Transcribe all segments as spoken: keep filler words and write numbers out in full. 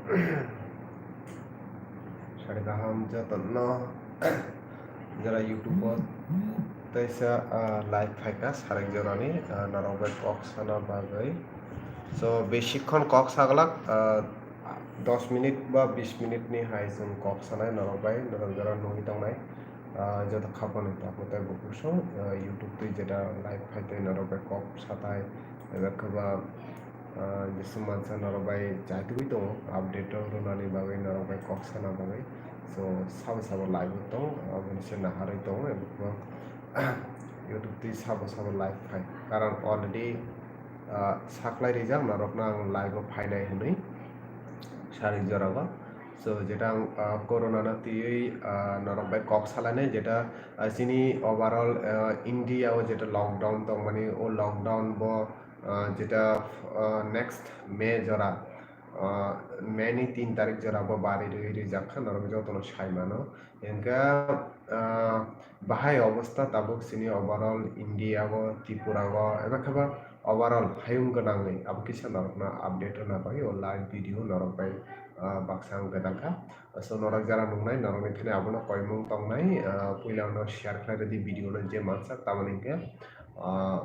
Sari kaham jotono jora YouTube o teisa, ah, live phaikha sarek jorani, ah, norok bai kok sana bagwi. So besikhon kok saglak, ah, dos minute ba bis minute ni hai chwng kok sanai norok bai, norok jora nugwi tongnai. Ah, joto khapang ni takhuk tei bukhuk song, ah, YouTube twi jeta live phai tei norok bai kok satai, eba khe ba, ah, jesa mansa norok bai chaitugwi tongo, update rok rwnani bagwi norok bai kok sana bagwi. So sabo sabo live o tong, aboni se naharwi tongo, eba khe ba YouTube twi sabo sabo live phai, karon already, ah, saklai rijak norokno ang live o phainai hwnwi sarek jora o. So jeta ang, ah, corona no twiwi, ah, norok bai kok salainai, jeta, ah, chini overall, ah, India o jeta lockdown tongmani, o lockdown bo, ah, jeta, ah, next May jora, ah, May ni tin tarik jora bo bari rwi rijak kha, norok jotono sai mano. Hingkhe, ah, bahai obostha tabuk chini overall India o, Tripura o, eba khe ba overall hayung gwnangwi abo kisa norokno update rwna bagwi o live video norok bai, ah, baksa ang gwdalkha. So norok jara nungnai norokni thani abono koimung tongnai, ah, puila no share khlai rwdi video no je mansak tamoni hwnkhe, ah,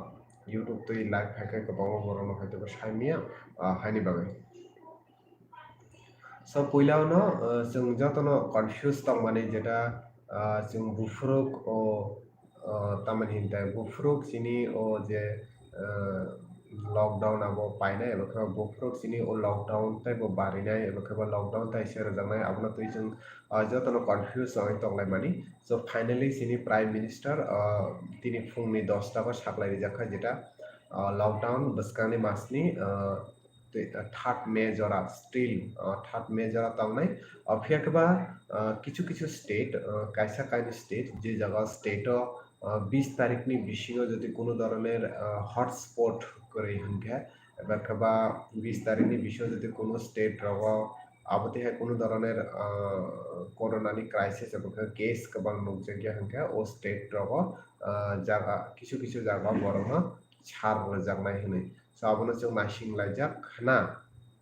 YouTube twi live phaikhe kwbangma borokno hoitoba saimanya, ah, haini bagwi. So puila no, ah, chwng jotono confuse tongmani jeta, ah, chwng buphuruk o, ah, tamoni hintai buphuruk chini o je, ah, lockdown abo painai eba khe buphuruk chini o lockdown tei bo barinai eba khe bo lockdown tai se rwjaknai abono twi chwng, ah, jotono confuse wngwi tonglaimani. So finally chini Prime Minister, ah, tini phungni dosta o saklai rijak kha jeta, ah, lockdown bwskangni masni, ah, tei, ah, third May jora still, ah, third May jora tongnai. Ah, phiya khe ba, ah, kichu kichu state, ah, kaisa kainwi state, je jaga state o, ah, bis tarikni bisingo jodi kunu doroner, ah, hotspot kwrwi hwnkhe, eba khe ba bis tarikni bisingo jodi kunu state rogo abo tei hai kunu doroner, ah, corona ni crisis eba khe case kwbang nukjakya hwnkhe, o state rogo, ah, jaga kichu kichu jaga borokno sar rwjaknai hwnwi. So abono chwng naising laijak khna,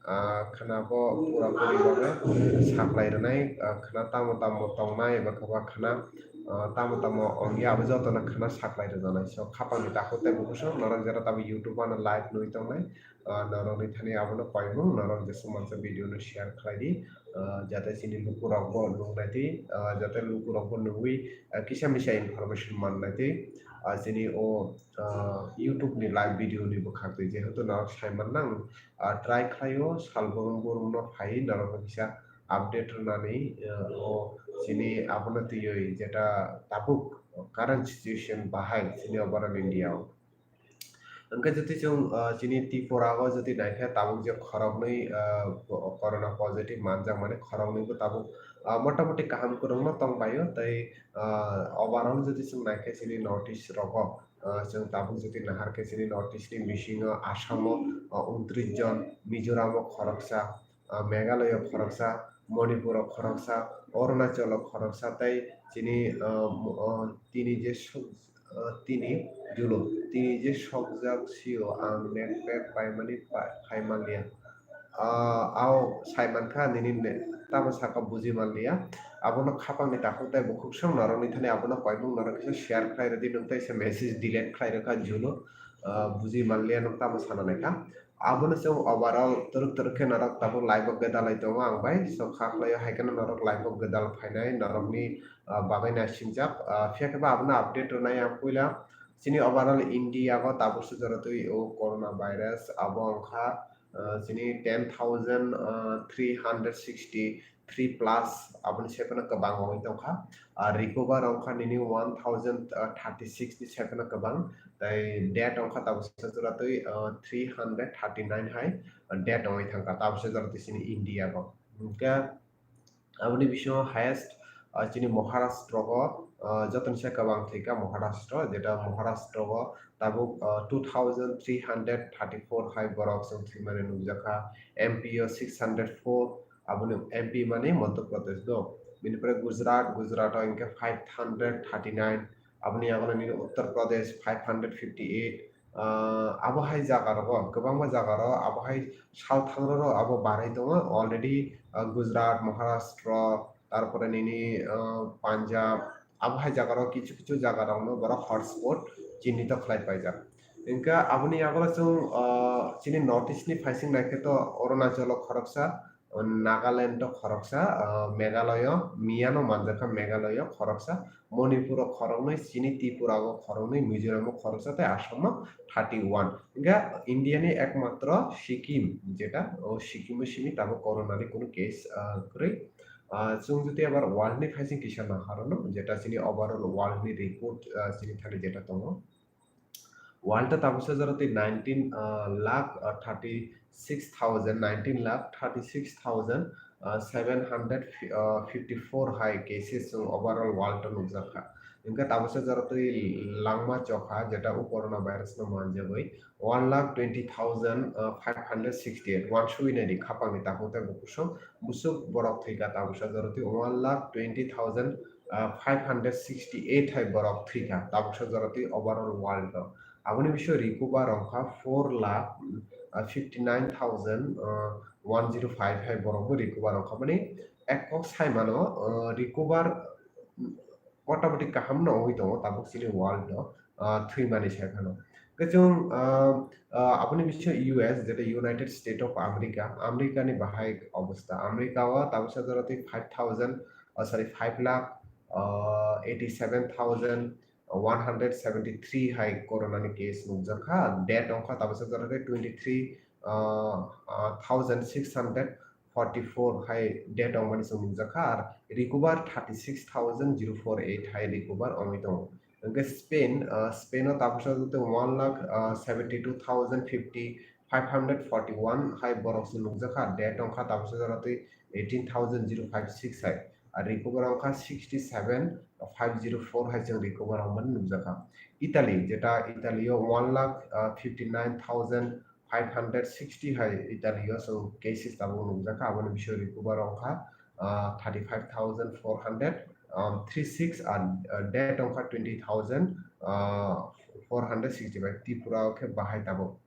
ah, khna bo pura puri bagwi saklai rwnai, ah, khna tamo tamo tongnai eba khe ba khna, ah, tamo tamo ongya abo jotono khna saklai rwjaknai. So khapangni takhuk tei bukhuk song norok jera tamo YouTube ano live nugwi tongnai, ah, norokni thani abono koimung norok jesa mansa video no share khlai di, ah, jate chini lukurok bo nung nai twi, ah, jate lukurok bo nugwi, ah, kisa misa information man nai twi, ah, chini o, ah, YouTube ni live video ni bwkhak twi jehetu norok sai man nang, ah, try khlai o sal brum brum no phai norok no kisa update rwnani, ah, o chini abono twiwi jeta tabuk current situation bahai chini overall India o. Hwnkhe jodi chwng, ah, chini Tripura o jodi naikhe tabuk je khoroknwi, ah, corona positive manjak mani khoroknwi bo tabuk, ah, motamoti kaham kwrwngno tongbaio tei, ah, overall jodi chwng naikhe chini North East rogo, ah, chwng tabuk jodi naharkhe chini North East ni bisingo Assam o, ah, untris jon, Mizoram o khoroksa, ah, Meghalaya o khoroksa, Manipur o khoroksa, Arunachal o khoroksa tei chini, ah, mo-, ah, tini je su-, ah, tini julo, tini je sokjak sio ang nek pek paimani pa-, phai manliya. Ah, ao sai mankha nini ne-, tamo saka buji manliya. Abono khapangni takhuk tei bukhuk song norokni thani abono koimung norok kisa share khlai rwdi, nwng tei se message delete khlai rwkha julo, ah, buji manliya nwng tamo sana naikha. Abono chwng overall twrwk twrwk khe norok tabuk live o gwdalai tongo ang bai. So kha khlaio hai kheno norok live o gwdal phainai norokni, ah, bagwi naisingjak. Ah, phiya khe ba abono update rwnai ang puila. Chini overall India o tabuk se jora twi o corona virus abo wngkha, ah, chini ten thousand three hundred sixty three plus aboni se phano kwbang wngwi tongkha. Ah, recover wngkha nini one thousand thirty six ni se phano kwbang. Tei death wngkha tabuk se jora twi, ah, three hundred thirty nine hai, ah, death wngwi thangkha tabuk se jora twi chini India o. Hwnkhe aboni bisingo highest, ah, chini Maharashtra o, ah, jotoni se kwbang thwikha Maharashtra, jeta Maharashtra o tabuk, ah, two thousand three hundred thirty four hai borok chwng thwimani nukjakha, M P o six hundred four, aboni M P mani Madhya Pradesh do. Bini pore Gujarat, Gujarat o hwnkhe five hundred thirty nine, aboni yago nini Uttar Pradesh five hundred fifty eight, Ah, abo hai jaga rogo, kwbangma jaga rogo abo hai sal thangroro abo barai tongo. Already, ah, Gujarat, Maharashtra, tarpore nini, ah, Punjab, abo hai jaga rogo kichu kichu jaga rokno borok hotspot chinito khlai paijak. Hingkhe aboni yagulo chwng, ah, chini North East ni phaising naikhe to Arunachal o khoroksa, Nagaland o khoroksa, ah, Meghalaya, miyano manjakha Meghalaya o khoroksa, Manipur o khoroknwi, chini Tripura o khoroknwi, Mizoram o khoroksa tei Assam o thirty one. Hingkhe India ni ekmatro Sikkim, jeta o Sikkim o simi tabuk corona ni kunu case, ah, kwrwi. Ah, chwng jotoi abar world ni phaising kisa naharno, jeta chini overall world ni report, ah, chini thani jeta tongo. World o tabuksa jora twi nineteen, ah, lakh, ah, thirty six thousand, nineteen lakh thirty six thousand, ah, seven hundred fifty four hai cases chwng overall world o nukjakha. Hingkhe tabuksa jora twi langma chokha, jeta o corona virus no manjagwi one lakh twenty thousand, ah, five hundred sixty eight, wansugwi naidi khapangni takhuk tei bukusong busuk borok thwikha. Tabuksa jora twi one lakh twenty thousand, ah, five hundred sixty eight hai borok thwikha tabuksa jora twi overall world o. Aboni bisingo recover wngkha four lakh, ah, fifty nine thousand, ah, one zero five hai borok bo recover wngkha. Mani ek kok sai mano, ah, recover motamoti kaham no wngwi tongo tabuk chini world o, ah, thwimani sai phano. Hwnkhe chwng, ah, ah, aboni bisingo U S, jeta United States of America, America ni bahai obostha. America o tabuksa jora twi five thousand, ah, sorry, five lakh, ah, eighty seven thousand one hundred seventy three hai corona ni case nukjakha. Death wngkha tabuksa jora twi twenty three, ah, ah, thousand six hundred forty four hai death wngmani chwng nukjakha, ar recover thirty six thousand zero four eight hai recover wngwi tongo. Hwnkhe Spain, ah, Spain o tabuksa jora twi one lakh, ah, seventy two thousand fifty, five hundred forty one hai borok se nukjakha, death wngkha tabuksa jora twi eighteen thousand zero five six hai, ar recover wngkha sixty seven five zero four hai chwng recover wngmani nukjakha. Italy, jeta Italy o one lakh, ah, fifty nine thousand five hundred sixty hai Italy o chwng cases tabuk nukjakha, aboni bisingo recover wngkha, ah, thirty five thousand four hundred, um, three six, ar, ah, death wngkha twenty thousand, ah, four hundred sixty five. Tripura o khe bahai tabuk.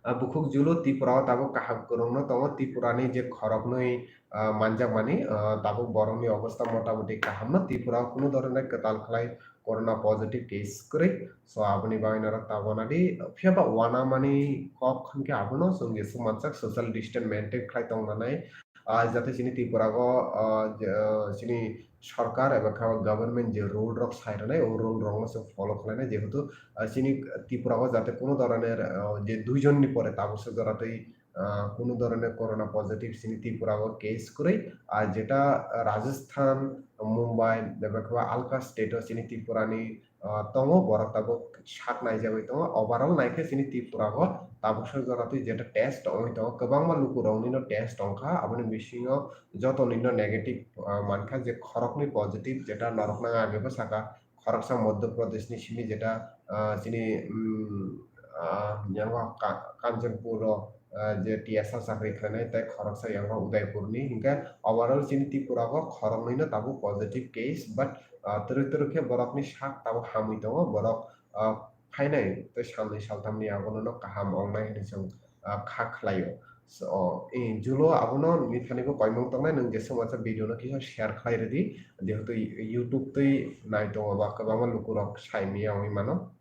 Ah, bukhuk julu Tripura o tabuk kaham kwrwngno tongo. Tripura ni je khoroknwi, ah, manjakmani, ah, tabuk borokni obostha motamoti kahamno. Tripura o kunu doroner kwtal khlai corona positive case kwrwi. So, aboni bagwi norok tabuk nadi, phiya ba uanamani kok hwnkhe abono chwng jeswk mansak social distance maintain khlai tong nanai. Ah, jate chini Tripura o, ah, je, ah, chini sorkar eba kha government je rule rok sai rwnai, o rule rok no se follow khlainai, jehetu, ah, chini Tripura o jate kunu doroner, ah, je duijon ni pore tabuksa jora twi, ah, kunu doroner corona positive chini Tripura o case kwrwi, ah, jeta Rajasthan, Mumbai eba kha alka state o chini Tripura ni ah, tongo, borok tabuk sak naijagwi tongo. Overall naikhe chini Tripura o tabuksa jora twi jeta test wngwi tongo, kwbangma lukurokni no test wngkha, aboni bisingo jotonino negative, ah, mankha, je khoroknwi positive, jeta norok nang ani bo saka, khoroksa Madhya Pradesh ni simi jeta, ah, chini, mm, ah, yango Ka-, Kanchanpur o, ah, je T S R chakri khlainai, tei khoroksa yango Udaipur ni, hinkhe overall chini Tripura o khoroknwi no tabuk positive case, but ah, twrwk twrwk khe borokni sak tabuk hamwi tongo, borok, ah, phainai tei salnwi salthamni yagulono kaham wngnai hwnwi chwng, ah, kha khlaio. So, eh, julo abono nini thani bo koimung tongnai, nwng jeswk masa video no kisa share khlai rwdi, jehetu YouTube twi nai tongo ba kwbangma lukurok sai manya wngwi mano.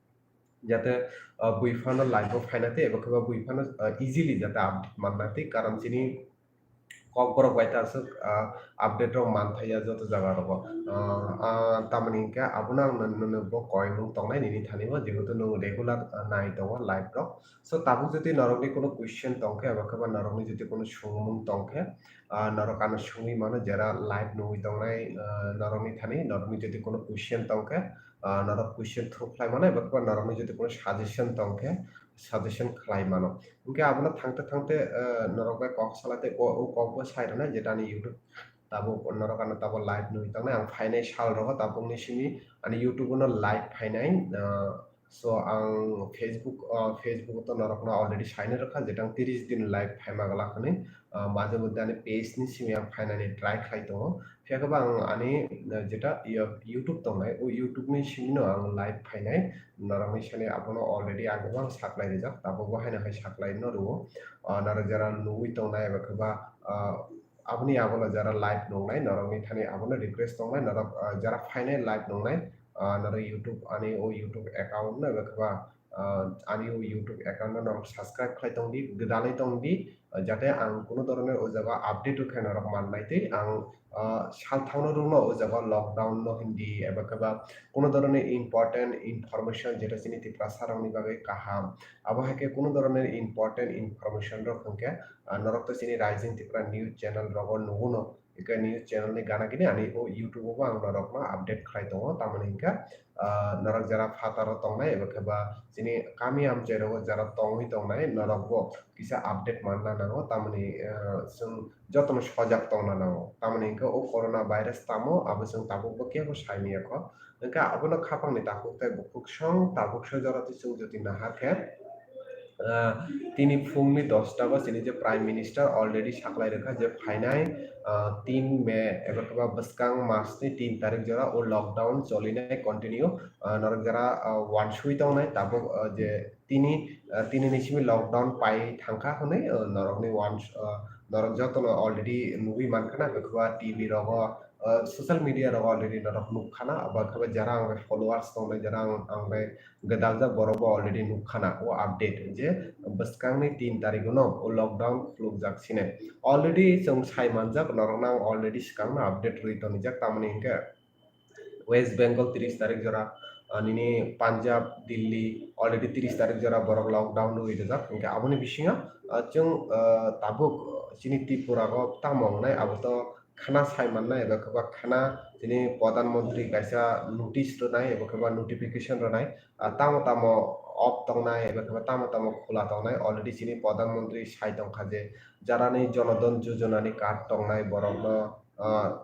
Jate, ah, bui phano live o phaina tei ebo khe ba bui phano, ah, easily jate update manna tei, karon chini Kokborok bai ta aswk, ah, update rok man thaiya joto jaga rogo. Ah, ah, tamoni hinkhe abono ang nwn-, nwn-, nwnbo koimung tongnai nini thani bo, jehetu nwng regular, ah, nai tongo live rok. So, tabuk jodi norokni kono question tongkhe, eba khe ba norokni jodi kono swngmung tongkhe, ah, norok ano swngwi mano, jera live nugwi tongnai, ah, norokni thani, norokni jodi kono question tongkhe, ah, norok question through khlai mano, eba khe ba norokni jodi kono suggestion tongkhe, suggestion khlai mano. Hwnkhe abono thangte thangte, eh, norok bai kok salai tei o, o kok bo sai rwnai, jeta ani YouTube tabuk norok ano tabuk live nugwi tongnai. Ang phainai sal rogo tabukni simi ani YouTube no live phainai, eh, So ang Facebook, ah, Facebook to norokno already saina rwkha je ang tiris din live phaima glak hwnwi, ah, maje moddhe ani page ni simi ang phainani try khlai tongo. Phiya khe ba ang ani, ah, jeta, iya, YouTube tongnai, o YouTube ni simi no ang live phainai, norokni sani abono already ang gobo ang saklai rijak, tabukbo haino hai saklai no rwo. Ah, norok jera nugwi tongnai eba khe ba, ah, aboni yagulo jara live nungnai, norokni thani abono request tongnai, norok, ah, jara phainai live nungnai, ah, norok YouTube, ani o YouTube account no eba khe ba, ah, ani o YouTube account no norok subscribe khlai tongdi, gwdalwi tongdi, ah, jate ang kuno dhoroner o jaga update rwkhe norok mannai tei ang, ah, salthangno rwno o jaga lockdown no hindi eba khe ba kuno dhoroner important information jeta chini Tiprasa rokni bagwi kaham, abo hai khe kuno dhoroner important information rok hwnkhe, ah, norok to chini Rising Tripura news channel rogo nuguno, eka news channel ni gana gini ani o YouTube o bo ang norok no update khlai tongo, tamoni hwnkhe, ah, norok jera phataro tongnai eba khe ba chini kami amchai rogo jera tongwi tongnai norok bo kisa update manna nango, tamoni, ah, chwng jotono sojak tongna nango, tamoni hwnkhe o corona virus tamo abo chwng tabuk bo kebo saimiyakho. Hwnkhe abono khapangni takhuk tei bukhuk song tabuksa jora twi chwng jotui nahar khe, ah, tini phungni dosta go chini je Prime Minister already saklai rwkha je phainai, ah, tin May eba khe ba bwskang mas ni tin tarik jora o lockdown cholinai continue, ah, norok jora, ah, wansui tongnai tabuk, ah, je tini, ah, tini ni simi lockdown pai thangkha hwnwi, ah, norokni wans-, ah, norok jotono already nugwi mankha na, eba khe ba T V rogo, ah, social media rogo already norok nukkhana, abo khe ba jara ang bai followers tongnai, jara ang, ang bai gwdaljak borok bo already nukkhana o update je bwskangni tin tarikno o lockdown khulukjak sine. Already chwng sai manjak, norokno ang already swkangno update rwi tonijak, tamoni hwnkhe West Bengal tiris tarik jora, ah, nini Punjab, Delhi already tiris tarik jora borok lockdown rwi rijak, hwnkhe aboni bisingo, ah, chwng, ah, tabuk chini Tripura o tamo wngnai abo to khana sai mannai eba khe ba khana chini Pradhan Mantri kaisa notice rwnai eba khe ba notification rwnai, ah, tamo tamo off tongnai eba khe ba tamo tamo khula tongnai, already chini Pradhan Mantri sai tongkha je jarani Jan Dhan Yojana ni card tongnai borokno, ah,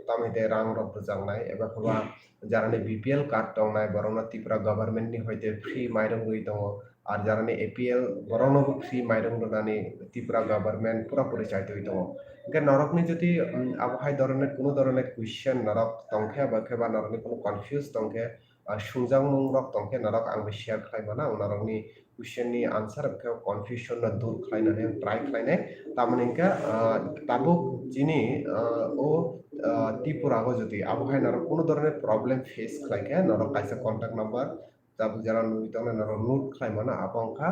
tamni tei rang rok rwjaknai eba khe ba jarani B P L card tongnai borokno Tripura government ni hoite free mairung rwi tongo. Ar jarani A P L borokno bo free mairung rwnani Tripura government pura puri chaitwi tongo. Hwnkhe norokni jodi, um, abo hai dhoroner, kuno dhoroner question norok tongkhe, eba khe ba norokni kuno confuse tongkhe, ah, sungjakmung rok tongkhe norok ang bai share khlai mano, ang norokni question ni answer eba khe confusion no dur khlainani ang try khlainai. Tamoni hwnkhe, ah, tabuk chini, ah, o, ah, Tripura o jodi abo hai norok kuno dhoroner problem face khlaikhe norok kaisa contact number tabuk jara nugwi tongnai norok note khlai mano, abo wngkha,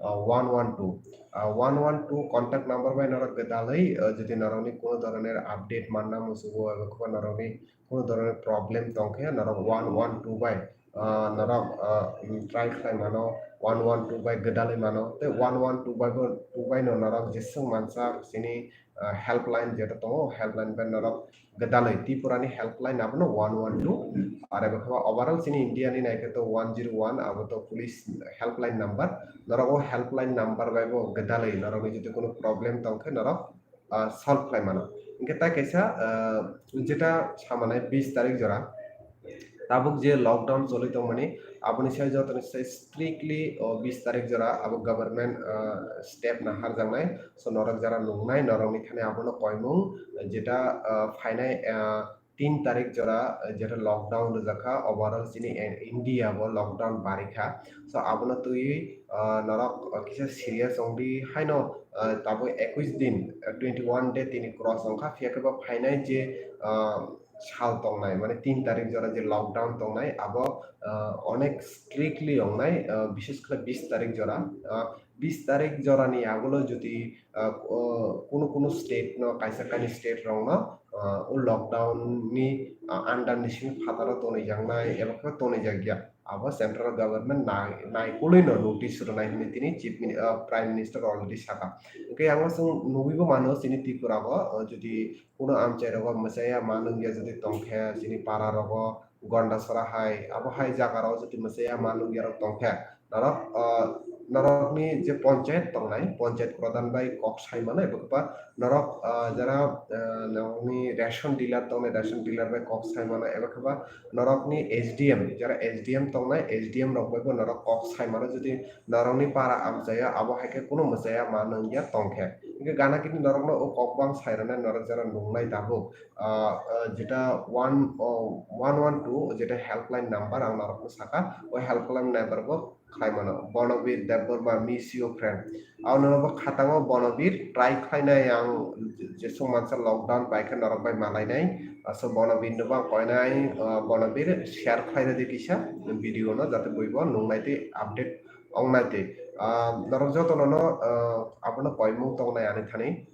ah, one one two. Ah, one one two contact number bai norok gwdalwi, ah, jodi norokni kuno dhoroner update manna muchungo eba khe ba norokni kuno dhoroner problem tongkhe norok one one two bai, ah, norok, ah, try khlai mano, one one two bai gwdalwi mano, tei one one two bai bo, two bai no norok jeswk mansa chini, ah, helpline jeta tongo, helpline bai norok gwdalwi Tripura ni helpline abono one one two, are eba khe ba overall chini India ni naikhe to one zero one, abo to police helpline number, norok o helpline number bai bo gwdalwi norokni jodi kuno problem tongkhe norok, ah, solve khlai mano. Hwnkhe tai kaisa, ah, jeta samanai bis tarik jora tabuk je lockdown choli tongmani, aboni sai jotoni sai strictly o bis tarik jora abo government, ah, step naharjaknai. So norok jara nungnai, norokni thani abono koimung jeta, ah, phainai, ah, tin tarik jora, ah, jeta lockdown rwjakha, overall chini India bo lockdown barikha. So abono twiwi, ah, norok, ah, kisa serious wngdi haino, ah, tabuk ekush din, ah, twenty one day tini cross wngkha, phiya khe bo phainai je, ah, sal tongnai, mane tin tarik jora je lockdown tongnai, abo, ah, onek strictly wngnai, ah, bishes khe bis tarik jora, ah, bis tarik jorani agulo jodi, ah, o, kunu kunu state no, kaisa kaini state rokno, ah, o lockdown ni, ah, under ni simi phataro tonijaknai eba khe tonijakya. Abo central government nai, naikolwi no notice rwnai hwnwi tini chief mini-, ah, prime minister already saka. Hwnkhe yango chwng nugwi bo mano chini Tripura o, ah, jodi kuno amchai rogo mwchaya ma nungya jodi tongkhe chini para rogo Gondasora hai, abo hai jaga rok jodi mwchaya ma nungya rok tongkhe norok, ah, norokni je ponchayat tongnai, ponchayat pradhan bai kok sai mano, eba khe ba norok, ah, jara, ah, norokni ration dealer tongnai, ration dealer bai kok sai mano, eba khe ba norokni S D M, jara S D M tongnai, S D M rok bai bo norok kok sai mano, jodi norokni para amchaya abo hai khe kunu mwchaya ma nung ya tong khe. Hingkhe gana gini norokno o kok bang sai rwnai norok jara nungnai tabuk, ah, ah, jeta one, oh, one one two jeta helpline number ang norokno saka, o helpline number bo khlai mano. Bonobir Debbarma, miss you friend. Abono bo khatango Bonobir try khlainai ang, jeswk mansa lockdown bai khe norok bai malainai. Ah, so Bonobir no bo ang koinai, ah, Bonobir share khlai rwdi kisa video no, jate bui bo nung nai tei update ong nai tei. Ah, norok joto no, no, ah, abono koimung tongnai ani thani.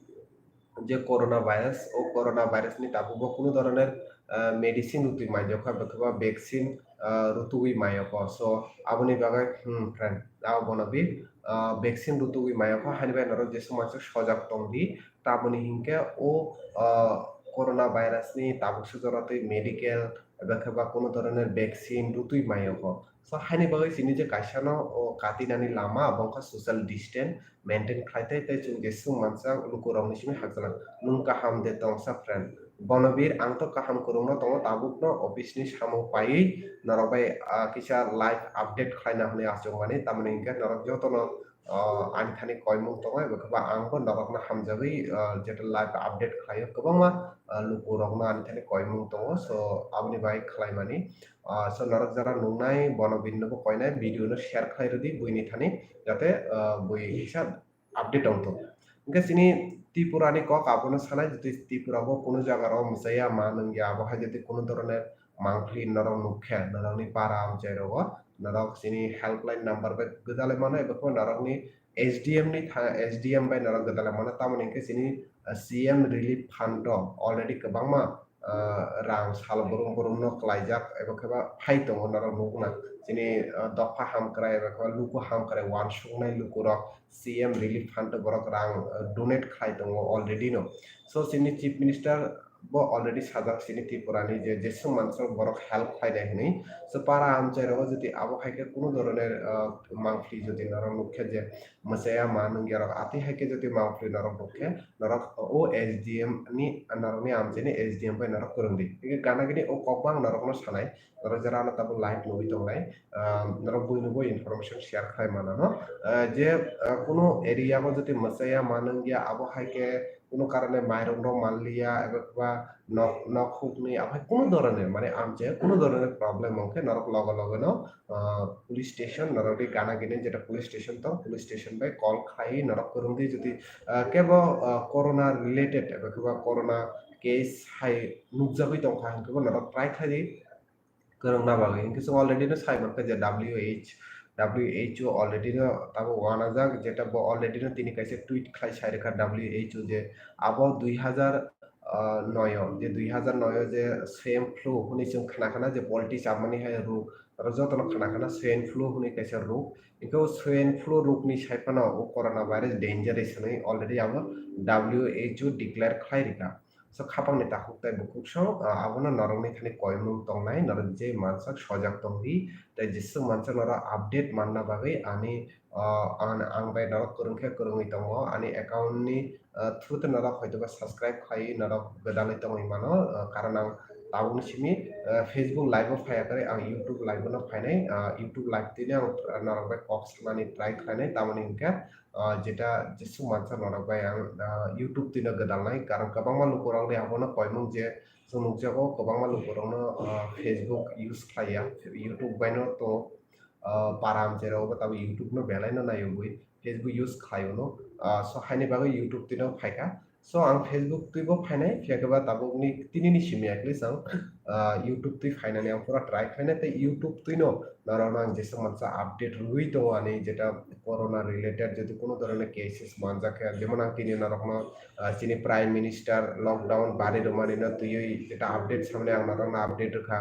Je corona virus, o corona virus ni tabuk bo kunu dhoroner, ah, medicine rutwi maiyokha, bekhe ba vaccine, ah, rutugwi maiyokho. So, aboni bagwi, hmm, friend, abo Bonobir, ah, vaccine rutugwi maiyokho, hani bai norok jeswk mansa sojak tongdi, tamoni hinkhe o, ah, corona virus ni tabuk se jora tei medical, bekhe ba kunu dhoroner vaccine rutwi maiyokho. So, haini bagwi chini je kaisa no, o, katinani lama, abo wngkha social distance maintain khlai tei, tei chwng jeswk mansa lukurokni simi hakjala. Nwng kaham de tongsa friend? Bonobir, ang to kaham kwrwngno tongo, tabukno office ni samung paiwi norok bai, ah, kisa live update khlaina hwnwi achukmani, tamoni hinkhe norok jotono, ah, ani thani koimung tongo, eba khe ba ang bo norokno hamjagwi, ah, jeta live update khlaio, kwbangma, ah, lukurokno ani thani koimung tongo, so aboni bagwi khlaimani. Ah, so norok jara nungnai, Bonobir no bo koinai, video no share khlai rwdi buini thani, jate, ah, bui kisa update tongthok. Hingke chini Tripura ni kok abono sanai, jodi Tripura bo kunu jaga rok mwchaya ma nungya, abo hai jodi kunu dhoroner mangpili norok nukhe, norokni para amchai rogo, norok chini helpline number bai gwdalai mano, eba khe norokni S D M ni tha-, S D M bai norok gwdalai mano, tamoni hinkhe chini, ah, C M relief fund o already kwbangma, ah, rang sal brum brum no klaijak, eba khe ba phai tongo norok nukna. Chini, ah, dopha hamkrai, eba khe ba luku hamkrai, uansuknai lukurok C M relief fund o borok rang, ah, donate khlai tongo already no. So, chini Chief Minister bo already sajak chini Tripura ni je jeswk mansa borok help khlainai hwnwi. So, para amchai rogo jodi abo hai khe kunu dhoroner, ah, mangpili jodi norok nukhe je mwchaya ma nungya rok, atwi hai khe jodi mangpili norok nukhe, norok o S D M ni, norokni amchaini S D M bai norok kwrwngdi. Hingke gana gini o kok bang norokno sanai, norok jera ano tabuk live nugwi tongnai, ah, norok buino bo information share khlai manano. Ah, je, ah, kunu area o jodi mwchaya ma nungya, abo hai khe kunu karone mairung rok manliya, eba ba nok, nok hukni, abo hai kunu dhoroner, mane amchai kunu dhoroner problem wngkhe norok loge loge no, ah, police station, norok di gana gini jeta police station tong, police station bai call khlaiwi norok kwrwngdi jodi, ah, kebo, ah, corona related eba khe ba corona case hai nukjagwi tongkha hinkhe bo norok try khlai di kwrwngna bagwi. Hinkhe chwng already no sai mankha je W H, W H O already no tabuk uanajak, jeta bo already no tini kaisa tweet khlai sai rwkha W H O je abo dui hazar, ah, noi o, je dui hazar noi o je swine flu hwnwi chwng khna khna je poultry chamani hai rwg, aro jotono khna khna swine flu hwnwi kaisa rwg. Hinkhe o swine flu rwgni sai phano o corona virus dangerous hwnwi already abo W H O declare khlai rwkha. So, khapangni takhuk tei bukhuk song, ah, abono norokni thani koimung tongnai, norok je mansak sojak tongdi, tei jeswk mansak norok update manna bagwi ani, ah, ang, ang bai norok kwrwng khe kwrwngwi tongo, ani account ni, ah, through tei norok hoitoba subscribe khlaiwi norok gwdalwi tongwi mano, ah, karon ang tabukni simi, ah, Facebook live o phaiya kwrwi, ang YouTube live o no phainai, ah, YouTube live twi no ang norok bai kok sanani try khlainai, tamoni hinkhe, ah, jeta jeswk mansa norok bai ang, ah, YouTube twi no gwdalnai, karon kwbangma lukurokni abono koimung je chwng nukjago, kwbangma lukurokno, ah, Facebook use khlaiya, YouTube bai no to, ah, para amchai rok bo tabuk YouTube no belai no naio bui, Facebook use khlaio no, ah, so haini bagwi YouTube twi no phaikha. So ang Facebook twi bo phainai, phiya khe ba tabukni tinini simi at least ang, ah, YouTube twi phainani ang pura try khlainai, tei YouTube twi no norokno ang jesa mansa update rwui tongo ani jeta corona related jodi kuno dhoroner cases manjak khe, jemon ang tini norokno, ah, chini Prime Minister lockdown bari rwmani no twiwi jeta update samani ang norokno update rwkha.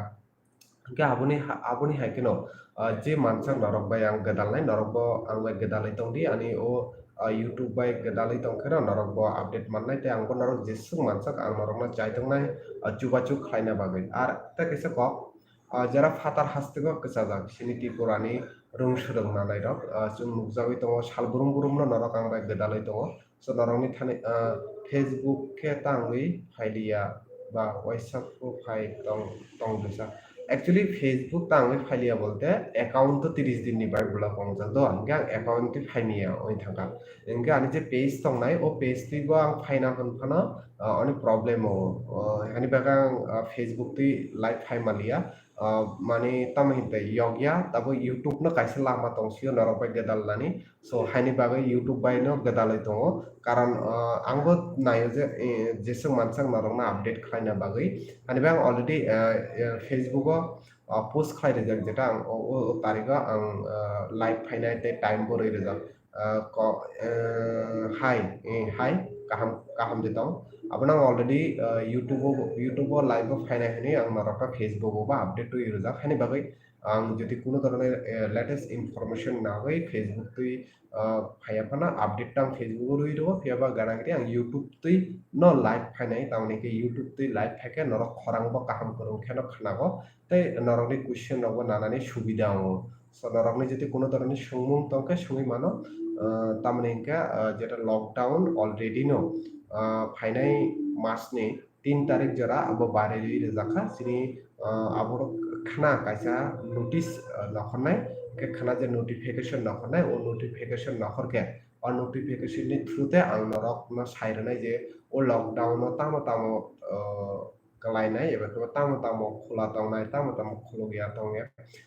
Hwnkhe aboni ha-, aboni hai kheno, ah, je mansak norok bai ang gwdalnai, norok bo ang bai gwdalwi tongdi, ani o, ah, YouTube bai gwdalwi tong kheno norok bo update mannai, tei ang bo norok jeswk mansak ang norokno chai tongnai, ah, chubachu khlaina bagwi. Ar tei kaisa kok, ah, jera phatar hasteo kwchajak, chini Tripura ni, rung swrwng nanai rok, ah, chwng nukjagwi tongo, sal brum brum no norok ang bai gwdalwi tongo. So norokni thani, ah, Facebook khe tangwi phailiya ba WhatsApp o phai tong, tong dwsa. Actually Facebook tangwi phailiya bolte account to tris din ni bai block wngjak do, hwnkhe ang account twi phaimiya oi thangkha. Hwnkhe ani je page tongnai, o page twi bo ang phaina hwn phano, ah, ani problem o, ah, ani bagwi ang, ah, Facebook twi live phai manliya. Ah, mani tamo hinte yokya, tabo YouTube no kaisa lama tong sio norok bai gwdal nani. So haini bagwi YouTube bai no gwdalwi tongo. Karon, ah, ang bo naio je, eh, jeswk mansak norok no update khlaina bagwi. Ani bagwi ang already, eh, eh, Facebook o, ah, post khlai rijak, jeta ang o, o, o tarikh o ang, ah, live phainai tei time bo rwi rijak. Ah, ko, eh, hai, eh, hai, kaham, kaham de tong. Abono ang already, ah, YouTube o, YouTube o live o phainai hwnwi ang norok no Facebook o ba update twi rijak. Haini bagwi ang jodi kuno dhoroner, eh, latest information nagwi Facebook twi, ah, phaiya phano update tang Facebook o rwi rwo, phiya ba gana gini ang YouTube twi no live phainai, tamoni khe YouTube twi live phaikhe norok khorang bo kaham kwrwng kheno khnago. Tei norokni question rokbo nanani subida wngo. So norokni jodi kuno dhoronni swngmung tongkhe swngwi mano, ah, tamoni hinkhe, ah, jeta lockdown already no, ah, phainai masni tin tarik jora abo barwi rijakha chini, ah, aborok khna kaisa notice, ah, nokhornai, hinkhe khna je notification nokhornai, o notification nokhorkhe o notification ni through te ang norokno sai rwnai je o lockdown no tamo tamo, ah, kwlainai eba khe tamo tamo khula tongnai, tamo tamo khulukya tongya,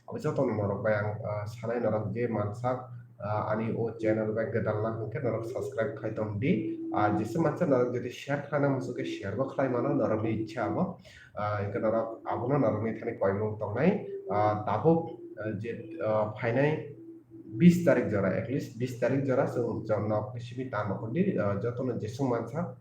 abo jotono norok bai ang, ah, sanai, norok je mansak, ah, ani o channel bai gwdalna hwnkhe norok subscribe khai tong di. Ah, jesa mansa norok jodi share khlaina muchuk khe share bo khlai mano, norokni ichha abo. Ah, hwnkhe norok abono norokni thani koimung tongnai. Ah, tabuk, ah, je, ah, phainai bis tarik jora, at least bis tarik jora chwng jor nok simi ta nokhordi, ah, jotono jeswk mansak,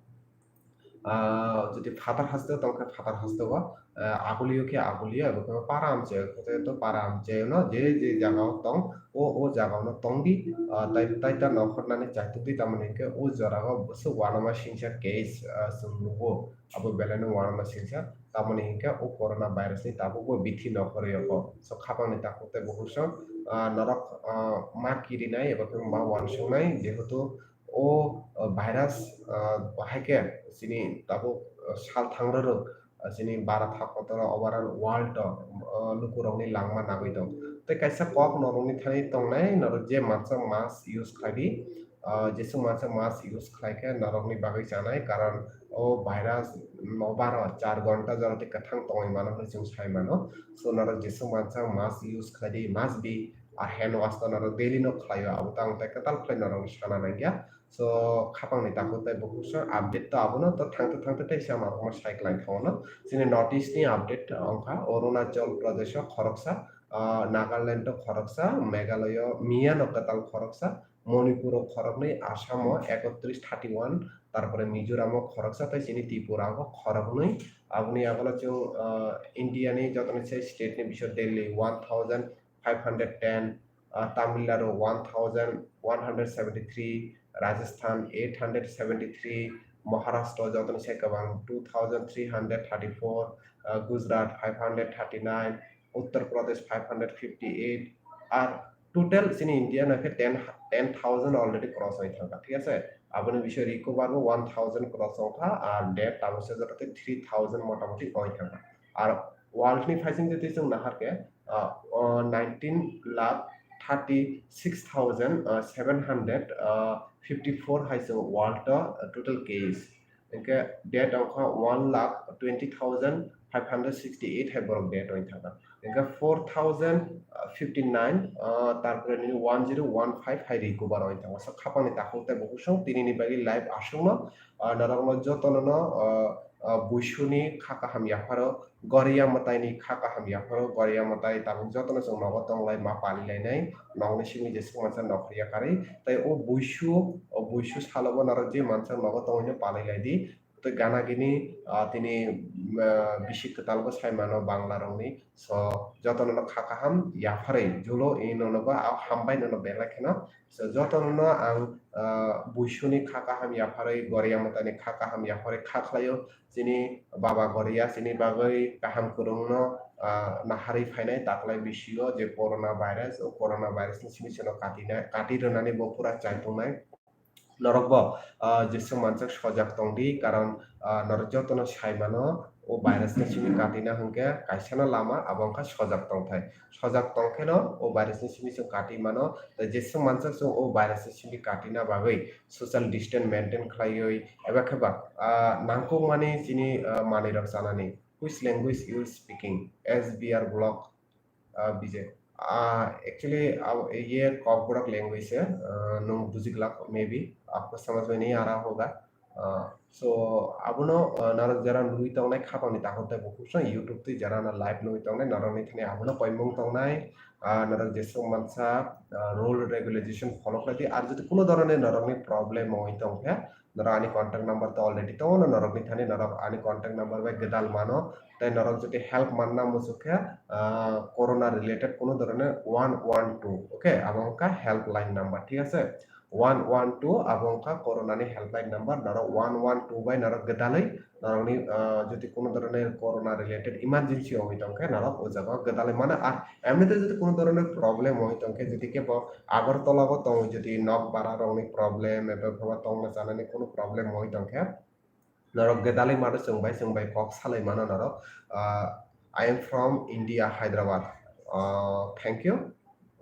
ah, jodi phatar haste tongkhe phatar haste o, ah, agulio khe agulio, ebo khe para amchaio khe to para amchaio no je je jaga o tong, o, o jaga o no tongdi, ah, tai, tai ta nokhornani chaitukdi, tamoni hinkhe o jora o bwswk uanama singsa case, ah, chwng nugo, abo belai no uanama singsa, tamoni hinkhe o corona virus ni tabuk bo bithi nokhorwi o. So khapangni takhuk tei bukhuk song, ah, norok, ah, ma kirinai eba khe ma uansuknai, jehetu o, o virus, ah, bahai khe chini tabuk, ah, sal thangrwrwk, ah, chini Bharat hakotoro overall world o, ah, lukurokni langma nagwi tong. Tei kaisa kok norokni thani tongnai, norok je mansa mask use khlai di, ah, jeswk mansa mask use khlai khe norokni bagwi chanai, karon o virus nobar o char ghonta jora tei kwthang tongwi mano hwnwi chwng sai mano. So norok jeswk mansa mask use khlai di, must be a hand wash no norok daily no khlaio, abo tang tei kwtal khlai norok sana nangya. So khapangni takhuk tei bukhuk song update to abono to thangtwi thangtwi tei sama rokno sai klai thaono. Chini North East ni update wngkha Arunachal Pradesh o khoroksa, ah, Nagaland o khoroksa, Meghalaya o miya no kwtal khoroksa, Manipur o khoroknwi, Assam o ekotris thirty one, tarpore Mizoram o khoroksa tei chini Tripura o khoroknwi. Aboni yagulo chwng, ah, India ni jotono se state ni bising Delhi one thousand five hundred ten, ah, Tamil Nadu one thousand one hundred seventy three, Rajasthan eight hundred seventy three, Maharashtra jotono se kwbang two thousand three hundred thirty four, ah, Gujarat five hundred thirty nine, Uttar Pradesh five hundred fifty eight, ar total chini India no khe ten, ten thousand already cross oi thangkha, thik ase? Aboni bising recover bo one thousand cross ongkha, ar death tabuk se jora tei three thousand motamoti oi thangkha. Ar world ni phaising jodi chwng nahar khe, ah, o nineteen lakh thirty six thousand seven hundred fifty four hai chwng world o total case. Hinkhe death ongkha one lakh twenty thousand five hundred sixty eight hai borok death oi thangkha. Hinkhe four thousand fifty nine, ah, tarpore nini one zero one five hai recover oi thangkha. So khapangni takhuk tei bukhuk song tini ni bagwi live aswkno, ah, norokno jotono no, ah, ah, buisuni kha kaham yapharo, Goria mwtaini kha kaham yapharo, Goria mwtai tabuk jotono chwng nogo tonglai ma palilainai, nokni simi jeswk mansa nokhor yakarwi. Tei o buisu, o buisu salobo norok je mansa nogo tongwino palilaidi. Tei gana gini, ah, tini, ah, bisi kwtalbo sai mano Bangla rokni. So jotono no kha kaham yapharwi julo, ino no ba hambai no belai kheno. So jotono no ang, ah, buisuni kha kaham yapharwi, Goria mwtaini kha kaham yapharwi kha khlaio. Chini baba Goria chini bagwi kaham kwrwngno ah, naharwi phainai taklai bisio je corona virus, o corona virus ni simi chwngno katina, kati rwnani bo pura chai tongnai. Norok bo, ah, jeswk mansak sojak tong di, karon, ah, norok jotono sai mano, o virus ni simi katina hwnkhe kaisano lama, abo wngkha sojak tongthai. Sojak tongkheno o virus ni simi chwng kati mano, tei jeswk mansak chwng o virus ni simi katina bagwi social distance maintain khlaiwi, eba khe ba, ah, nangkukmani chini, ah, manwirok chanani. Which language you speaking? S B R block, ah, B J. Ah, actually, ah, ye Kokborok language hai, ah, nwng bujiglak, maybe, aapko samajh mein nahi aa raha hoga. Ah, so, abono, ah, norok jara nugwi tongnai khapangni takhuk tei bukhuk song YouTube twi jara no live nugwi tongnai, norokni thani abono koimung tongnai, ah, norok jeswk mansa, ah, rule regulation follow khlai di, ar jodi kuno dhoroner norokni problem oi tongkhe, norok ani contact number to already tongo, norokni thani norok ani contact number bai gwdal mano, tei norok jodi help manna muchuk khe, ah, corona related kuno dhoroner one one two, okay, abo wngkha helpline number, thik ase? One one two abo wngkha corona ni helpline number, norok one one two bai norok gwdalwi norokni, ah, jodi kuno dhoroner corona related emergency ongwi tongkhe norok o jaga o gwdalwi mano, ar emnite jodi kuno dhoroner problem ongwi tongkhe, jodi kebo Agartala o tongo, jodi nok bara rokni problem eba tongna chanani kuno problem ongwi tongkhe, norok gwdalwi mano chwng bai, chwng bai kok salai mano norok. Ah, I am from India, Hyderabad. Ah, thank you.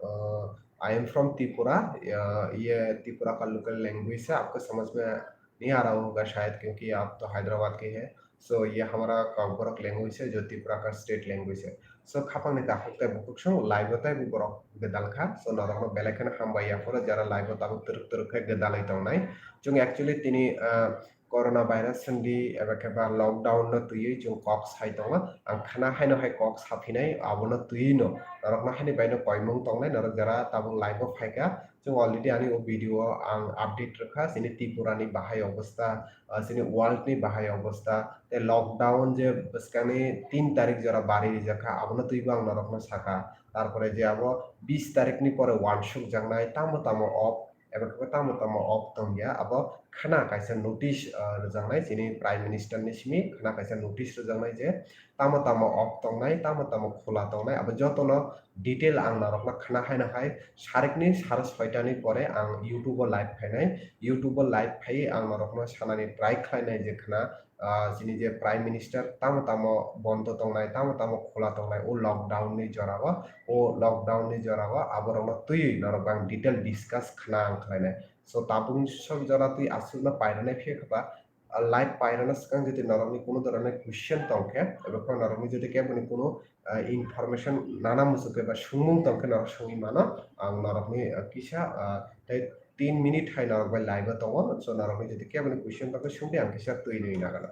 Ah, I am from Tripura. Ah, ye Tripura ka local language hai, aapko samajh mein nahi aa raha hoga shayad, kyunki aap to Hyderabad ke hai. So, ye hamara Kokborok language hai, jo Tripura ka state language hai. So, khapangni takhuk tei bukhuk song live o tei borok gwdal kha. So, norokno belai kheno hambai, yaphoro jara live o tabuk twrwk twrwk khe gwdalwi tongnai. Chwng actually tini, ah, corona virus hwndi eba khe ba lockdown no twiwi chwng kok sai tongo. Ang khna haino hai kok saphinai, abono twiwi no norokno haini bai no koimung tongnai, norok jara tabuk live o phaikha. Chwng already ani o video o ang update rwkha, chini Tripura ni bahai obostha, ah, chini world ni bahai obostha, tei lockdown je bwskangni tin tarik jora bari rijak kha, abono twibo ang norokno sakha. Tarpore je abo bis tarik ni pore wansukjaknai tamo tamo off, eba khe tamo tamo off tongya, abo khna kaisa notice, ah, rwjaknai chini Prime Minister ni simi, khna kaisa notice rwjaknai je tamo tamo off tongnai, tamo tamo khula tongnai, abo jotono detail ang norokno khna haino hai sarikni saro soitani pore ang YouTube o live phainai, YouTube o live phaiwi ang norokno sanani try khlainai je khna, ah, chini je Prime Minister tamo tamo bondo tongnai, tamo tamo khula tongnai o lockdown ni jora o, o lockdown ni jora o aborokno twiwi norok ang detail discuss khna ang khlainai. So tabukni sok jora twi aswkno pairwnai phiya khe ba, ah, live pairwna swkang jodi norokni kuno dhoroner question tongkhe, eba khe norokni jodi keboni kuno, ah, information nana muchuk khe ba swngmung tongkhe norok swngwi mano, ang norokni, ah, kisa, ah, tei tin minute hai norok bai live o tongo, so norokni jodi keboni question tongkhe swngdi, ang kisa twi nwi nagana.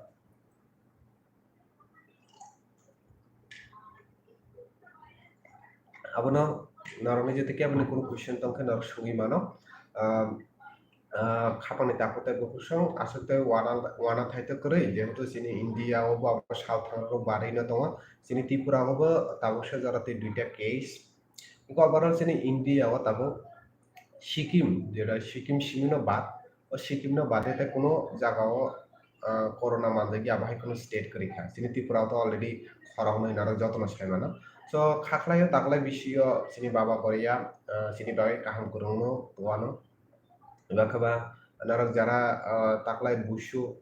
Abono norokni jodi keboni kuno question tongkhe norok swngwi mano. Ah, ah, khapangni takhuk tei bukhuk song aswk tei wana, wana thai tei kwrwi, jehetu chini India o bo abo salthang rok barwi no tongo, chini Tripura o bo tabuk se jora tei duita case. Overall chini India o tabuk Sikkim, jeta Sikkim simi no bad, o Sikkim no bad tei kuno jaga o, ah, corona manjak ya, bahai kuno state kwrwi kha. Chini Tripura o to already khoroknwi norok jotono sai mano. So, khaklai o taklai bisio chini baba Korea, ah, chini bagwi kaham kwrwngno, uano. Eba khe ba norok jara, ah, taklai busu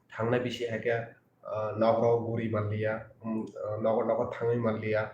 thangnai bisi hai khe, ah, nogo guri manliya, um, ah, nogo nogo thangwi manliya.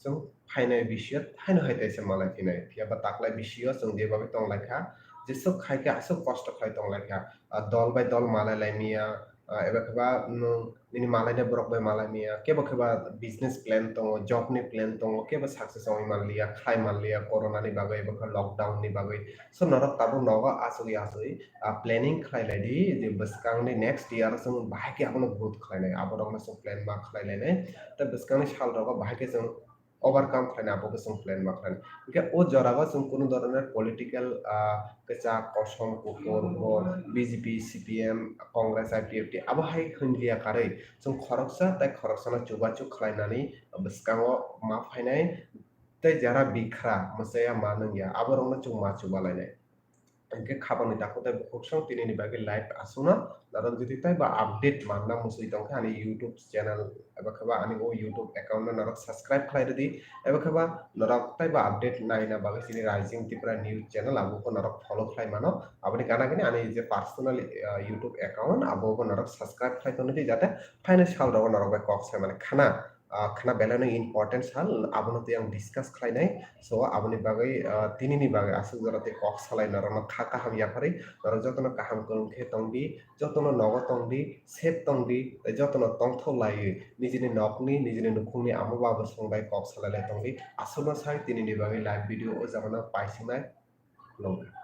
Chwng phainai bisio haino hai teisa malai phinai. Phiya ba taklai bisio chwng je bagwi tong lai kha, jeswk khai khe aswk kosto khai tong lai kha. Ah, dol bai dol malai lai miya, ah, eba khe ba, mm, nini malai nai borok bai malai miya, kebo khe ba business plan tongo, job ni plan tongo, kebo success ongwi manliya, khlai manliya, corona ni bagwi eba khe lockdown ni bagwi. So norok tabuk nogo achugwi achugwi, ah, planning khlai lai di, je bwskang ni next year o chwng bahai khe abono growth khlai nai, abo rok no chwng plan ma khlai lai nai, tei bwskang ni sal rogo bahai khe chwng overcome khlaina abo khe chwng plan ma khlainai. Hwnkhe o jora o chwng kunu dhoroner political, ah, kwchak, kosom, kuphur, bo B J P, C P M, Congress, I P F T abo hai hwnliya karwi chwng khoroksa tei khoroksano chubachu khlainani bwskango ma phainai tei jara bikhra mwchaya ma nungya aborokno chwng ma chubalainai. Hingke khabangni takhuk tei bukhuk song tinini bagwi live aswkno norok jodi taibo update manna muchwi tongkha ani YouTube channel eba kheba ani o YouTube account no norok subscribe khlai rwdi eba kheba norok taibo update naina bagwi chini Rising Tripura News channel abo khe norok follow khlai mano. Aboni gana gini ani je personal, ah, YouTube account abo bo norok subscribe khlai tongdi jate phainai sal rogo norok bai kok sai mani khana, ah, khana belai no important sal abono tei ang discuss khlai nai. So aboni bagwi, ah, tinini bagwi aswk jora tei kok salai norokno kha kaham yapharwi norok jotono kaham kwrwng khe tongdi, jotono nogo tongdi, safe tongdi, tei jotono tongthok laiwi nijini nokni, nijini nukhungni ama baba song bai kok salai lai tongdi. Aswkno sai tinini bagwi live video o jagano paisinai. Khulumkha.